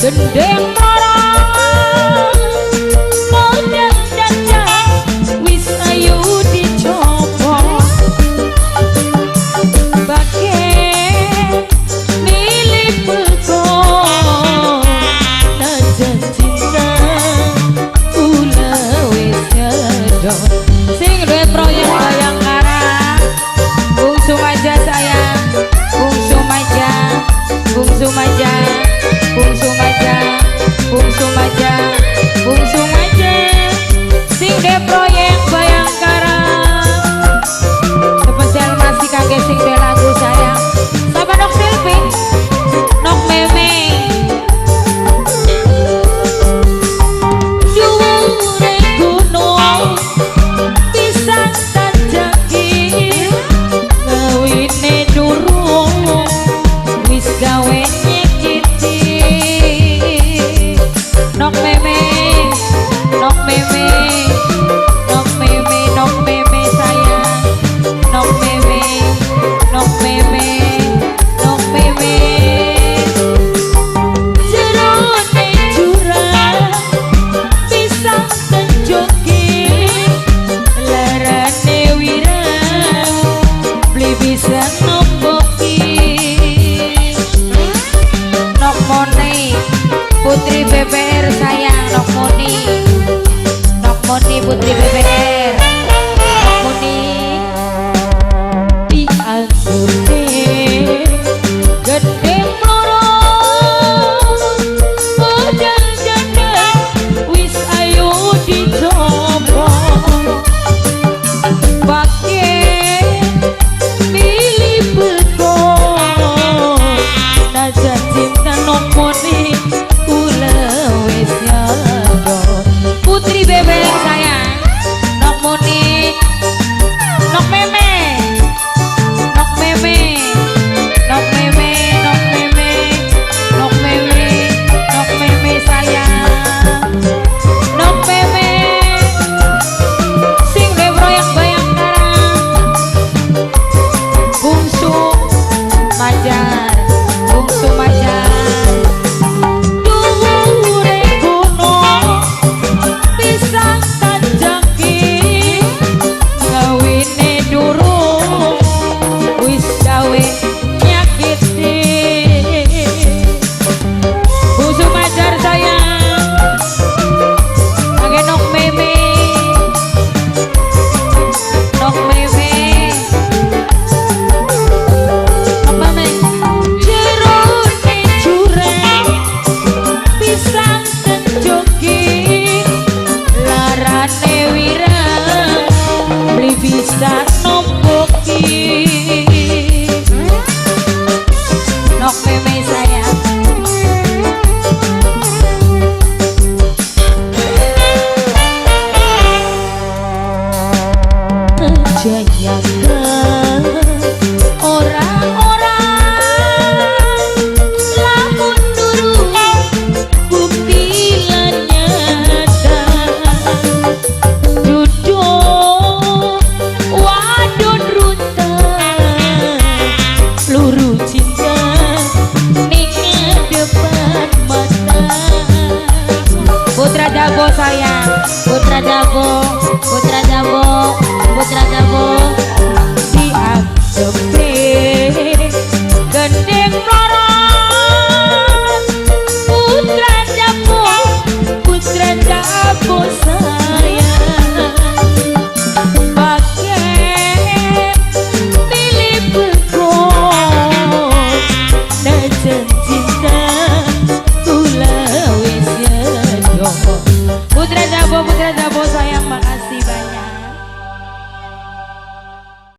Gendeng marang modal dandan wis ayu dicoba bake milih beko najan cinta kula wis nyedot. Sing duwe proyek Bayangkara Bungsu Maja sayang, Bungsu Maja, Bungsu Maja, Bungsu Maja, Bungsu Maja, Bungsu Maja. Sing duwe proyek Bayangkara spesial masih kangge sing duwe lagu sayang. Sapa Nok Silvi, Nok Meme. Dhuwure gunung pisang tanjaki ngawine durung wis gawe nyekiti. Nok Meme, Nok Meme, Nok Meme, Nok Meme sayang, Nok Meme, Nok Meme, Nok Meme. Jerone jurang pisang tenjoki larane wirang beli bisa nomboki. Nok Moni Putri BPR sayang, Nok Moni, Nok Moni Putri BPR, Nok Moni. Dianggepe gede mlorot modal dandan wis ayu dicoba pake milih beko najan cinta Nok Moni kula wis nyador. Putri BBR sayang, Nok Moni, Nok Meme, Nok Meme, Nok Meme, Nok Meme, Nok Meme, Nok Meme sayang, Nok Meme. Sing duwe proyek Bayangkara Bungsu Majar, Bungsu Majar. Dhuwure gunung pisang tanjaki ngawine durung wis gawe nyakiti. Bungsu Majar sayang kangge Nok Meme, Nok Meme, Nok Meme. Jerone jurang pisang tenjoki larane wirang beli bisa nomboki. Nok Meme sayang. Jayakan orang-orang lamun nurut bukti lan nyata duduk wadon runta luru cinta ning depan mata. Putra Dabo sayang, Putra Dabo, Putra Dabo, Putra Dabo. Dianggepe gendeng mlorot Putra Dabo, Putra Dabo sayang pake milih beko najan cinta kula wis nyedot. Putra Dabo, Putra Dabo sayang banget.